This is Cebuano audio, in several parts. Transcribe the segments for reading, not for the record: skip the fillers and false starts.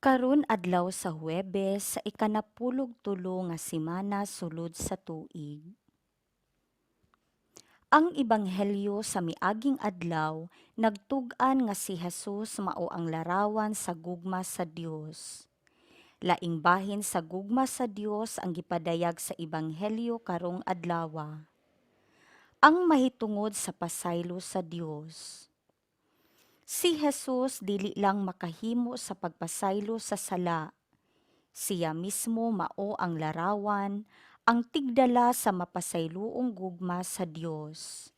Karon adlaw sa Huwebes sa ikanapulog tulo nga semana sulod sa tuig. Ang Ebanghelyo sa miaging adlaw nagtug-an nga si Jesus mao ang larawan sa gugma sa Dios. Laing bahin sa gugma sa Dios ang gipadayag sa Ebanghelyo karong adlawa. Ang mahitungod sa pasaylo sa Dios. Si Jesus dili lang makahimo sa pagpasaylo sa sala. Siya mismo mao ang larawan, ang tigdala sa mapasayloong gugma sa Dios.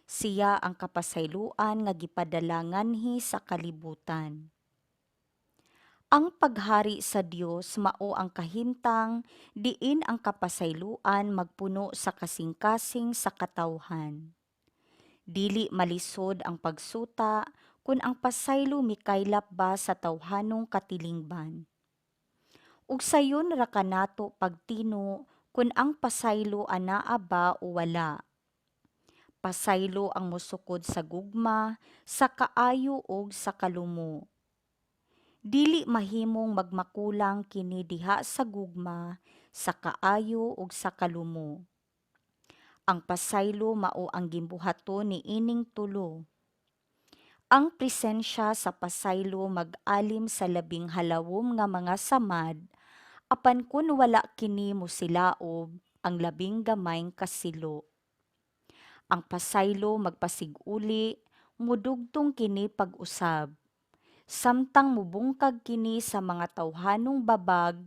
Siya ang kapasayloan nga gipadala nganhi sa kalibutan. Ang paghari sa Dios mao ang kahimtang diin ang kapasayloan magpuno sa kasing-kasing sa katawhan. Dili malisod ang pagsuta kun ang pasaylo mikaylap ba sa tawhanong katilingban. Ug sayon ra kanato pagtino kun ang pasaylo anaa ba o wala. Pasaylo ang mosukod sa gugma, sa kaayo ug sa kalumo. Dili mahimong magmakulang kini diha sa gugma, sa kaayo ug sa kalumo. Ang pasaylo mao ang gimbuhaton niining tulo. Ang presensya sa pasaylo mag-alim sa labing halawom nga mga samad, apan kun wala kini mosilaob ang labing gamayng kasilo. Ang pasaylo magpasig-uli, modugtong kini pag-usab. Samtang mobungkag kini sa mga tawhanong babag,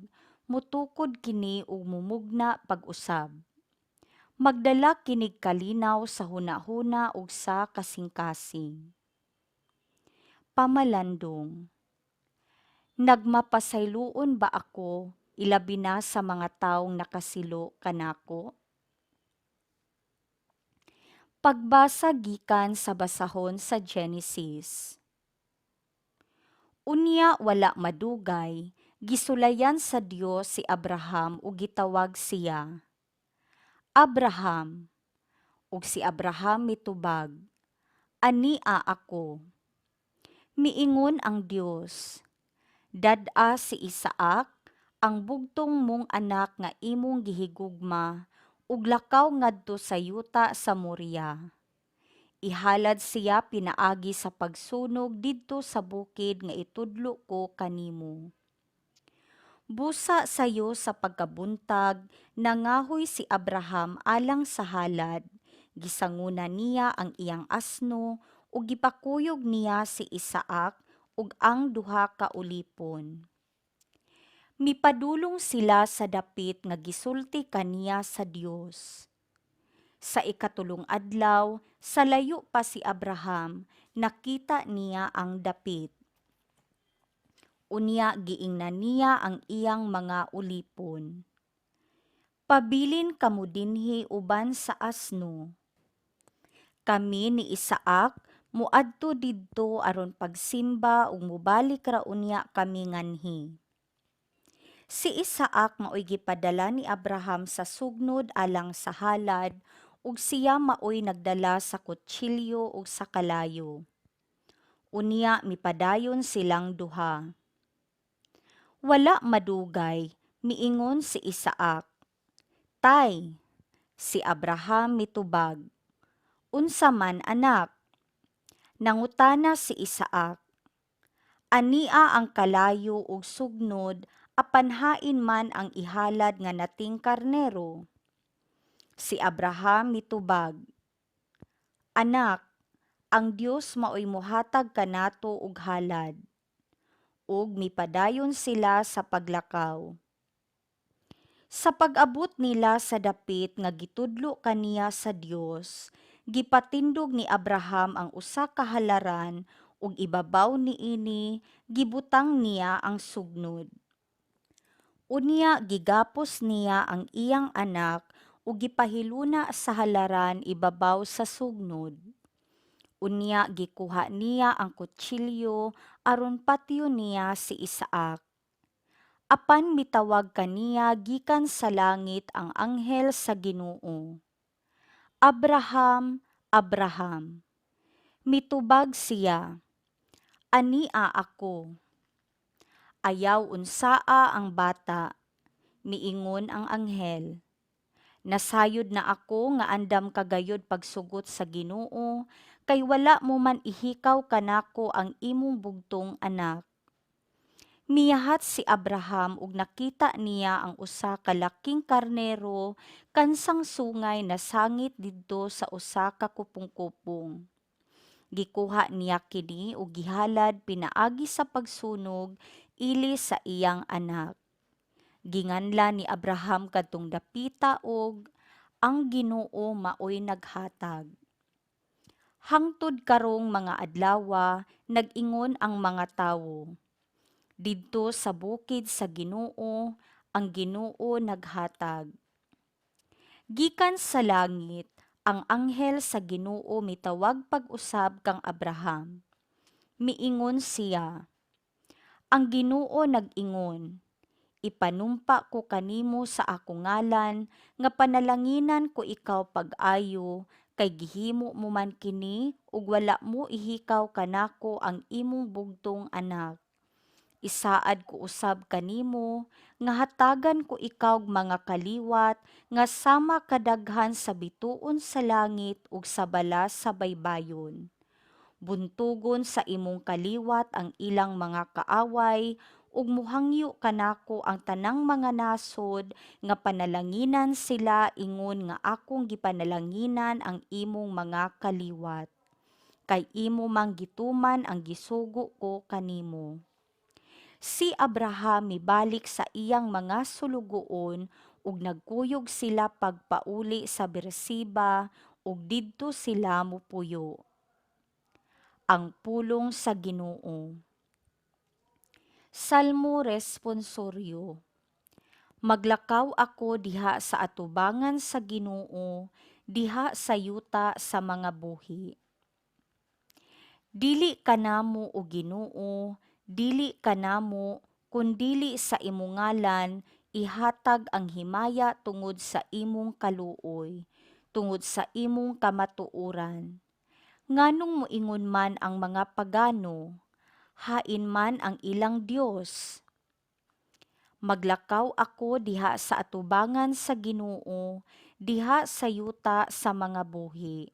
motukod kini ug momugna pag-usab. Magdala kinig kalinaw sa hunahuna ug sa kasing-kasing. Pamalandong. Nagmapasayloon ba ako ilabi na sa mga tawong nakasilo kanako? Pagbasa gikan sa basahon sa Genesis. Unya wala madugay, gisulayan sa Dios si Abraham ug gitawag siya. "Abraham." Ug si Abraham mitubag, "Ania ako." Miingon ang Dios, "Dad-a si Isaac, ang bugtong mong anak nga imong gihigugma, ug lakaw ngadto sa yuta sa Moria. Ihalad siya pinaagi sa pagsunog didto sa bukid nga itudlo ko kanimo." Busa sayo sa pagkabuntag, nangahoy si Abraham alang sa halad, gisanguna niya ang iyang asno ug gipakuyog niya si Isaac ug ang duha ka ulipon. Mipadulong sila sa dapit nga gisulti kaniya sa Dios. Sa ikatulong adlaw, sa layo pa si Abraham, nakita niya ang dapit. Unya giingnan niya ang iyang mga ulipon, "Pabilin kamo dinhi uban sa asno. Kami ni Isaac moadto didto aron pagsimba ug mobalik ra unya kami nganhi." Si Isaac maoy gipadala ni Abraham sa sugnod alang sa halad ug siya maoy nagdala sa kutsilyo ug sa kalayo. Unya mipadayon silang duha. Wala madugay, miingon si Isaac, "Tay." Si Abraham mitubag, "Unsa man, anak?" Nangutana si Isaac, "Ania ang kalayo ug sugnod, apan hain man ang ihalad nga nating karnero?" Si Abraham mitubag, "Anak, ang Dios maoy mohatag kanato og halad." Ug mipadayon sila sa paglakaw. Sa pag-abot nila sa dapit nga gitudlo kaniya sa Dios, gipatindog ni Abraham ang usa ka halaran ug ibabaw niini gibutang niya ang sugnod. Unya gigapos niya ang iyang anak ug gipahiluna sa halaran ibabaw sa sugnod. Unya gikuha niya ang kutsilyo aron patyon niya si Isaac. Apan mitawag kaniya gikan sa langit ang anghel sa Ginoo, "Abraham, Abraham." Mitubag siya, "Ania ako." "Ayaw unsaa ang bata," miingon ang anghel. "Nasayod na ako nga andam ka gayod pagsugot sa Ginoo, kay wala mo man ihikaw kanako ang imong bugtong anak." Miyahat si Abraham ug nakita niya ang usa ka laking karnero kansang sungay nasangit didto sa usa ka kupong-kupong. Gikuha niya kini ug gihalad pinaagi sa pagsunog ilis sa iyang anak. Ginganlan ni Abraham kadtong dapita og "Ang Ginoo maoy naghatag." Hangtod karong mga adlawa nag-ingon ang mga tawo, "Didto sa bukid sa Ginoo, ang Ginoo naghatag." Gikan sa langit, ang anghel sa Ginoo mitawag pag-usab kang Abraham. Miingon siya, "Ang Ginoo nag-ingon, Ipanumpa ko kanimo sa akong ngalan nga panalanginan ko ikaw pag-ayo kay gihimo mo man kini ug wala mo ihikaw kanako ang imong bugtong anak. Isaad ko usab kanimo nga hatagan ko ikaw og mga kaliwat nga sama kadaghan sa bituon sa langit ug sa balas sa baybayon. Buntugon sa imong kaliwat ang ilang mga kaaway ug mohangyo kanako ang tanang mga nasod nga panalanginan sila ingon nga akong gipanalanginan ang imong mga kaliwat. Kay imo mang gituman ang gisugo ko kanimo." Si Abraham mibalik sa iyang mga sulugoon ug nagkuyog sila pagpauli sa Berseba ug didto sila mopuyo. Ang pulong sa Ginoo. Salmo Responsoryo. Maglakaw ako diha sa atubangan sa Ginoo, diha sa yuta sa mga buhi. Dili kanamo, o Ginoo, dili kanamo, kundili sa imong ngalan ihatag ang himaya tungod sa imong kaluoy, tungod sa imong kamatuoran. Nganong moingon man ang mga pagano, "Hain man ang ilang Dios?" Maglakaw ako diha sa atubangan sa Ginoo, diha sa yuta sa mga buhi.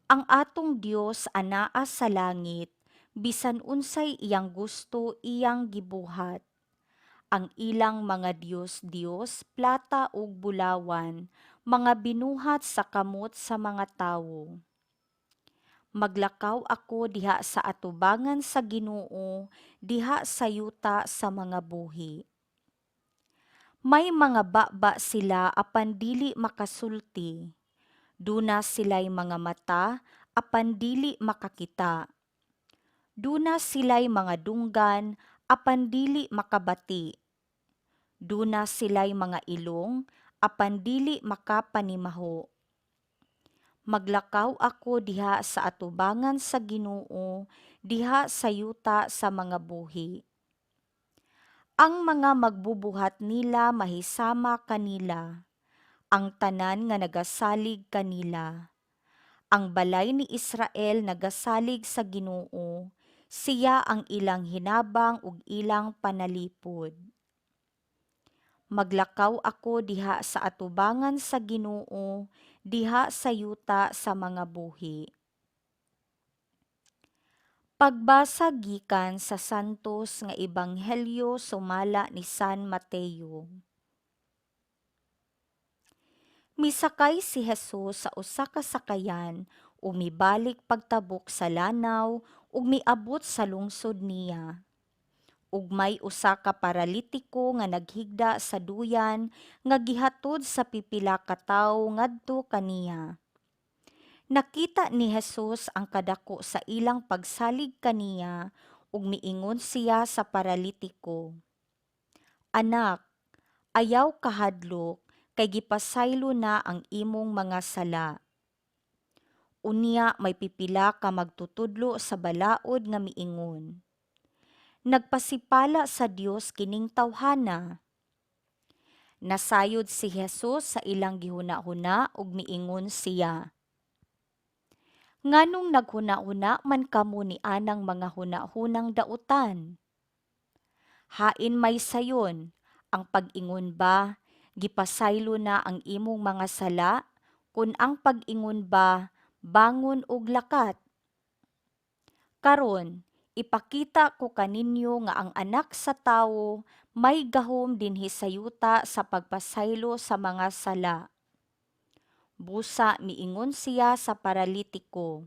Ang atong Dios anaa sa langit, bisan unsay iyang gusto iyang gibuhat. Ang ilang mga dios-dios plata ug bulawan, mga binuhat sa kamot sa mga tawo. Maglakaw ako diha sa atubangan sa Ginoo, diha sa yuta sa mga buhi. May mga baba sila apan dili makasulti. Duna sila'y mga mata apan dili makakita. Duna sila'y mga dunggan apan dili makabati. Duna sila'y mga ilong apan dili makapanimaho. Maglakaw ako diha sa atubangan sa Ginoo, diha sa yuta sa mga buhi. Ang mga magbubuhat nila mahisama kanila, ang tanan nga nagasalig kanila. Ang balay ni Israel nagasalig sa Ginoo, siya ang ilang hinabang ug ilang panalipod. Maglakaw ako diha sa atubangan sa Ginoo, diha sa yuta sa mga buhi. Pagbasa gikan sa Santos nga Ebanghelyo sumala ni San Mateo. Misakay si Jesus sa usa ka sakayan ug mibalik pagtabok sa lanaw ug miabot sa lungsod niya. Ug may usa ka paralitiko nga naghigda sa duyan nga gihatod sa pipila ka tawo ngadto kaniya. Nakita ni Jesus ang kadako sa ilang pagsalig kaniya ug miingon siya sa paralitiko, "Anak, ayaw kahadlok kay gipasaylo na ang imong mga sala." Unya may pipila ka magtutudlo sa balaod nga miingon, "Nagpasipala sa Dios kining tawhana." Nasayod si Jesus sa ilang gihuna-huna ug miingon siya, "Nganong naghuna-huna man kamo ni anang mga hunahunang dautan? Hain may sayon, ang pag-ingon ba, "Gipasaylo na ang imong mga sala," kon ang pag-ingon ba, "Bangon ug lakat"? Karon, ipakita ko kaninyo nga ang Anak sa Tawo may gahom dinhi sa yuta sa pagpasaylo sa mga sala. Busa miingon siya sa paralitiko,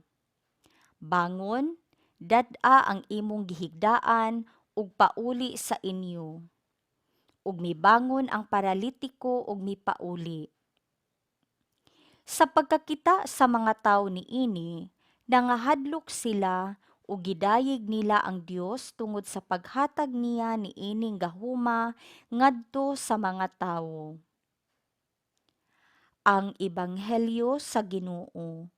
"Bangon, dad-a ang imong gihigdaan ug pauli sa inyo." Ug mibangon ang paralitiko ug mipauli. Sa pagkakita sa mga tawo niini, nangahadlok sila ug gidayeg nila ang Dios tungod sa paghatag niya niining gahuma ngadto sa mga tawo. Ang Ebanghelyo sa Ginoo.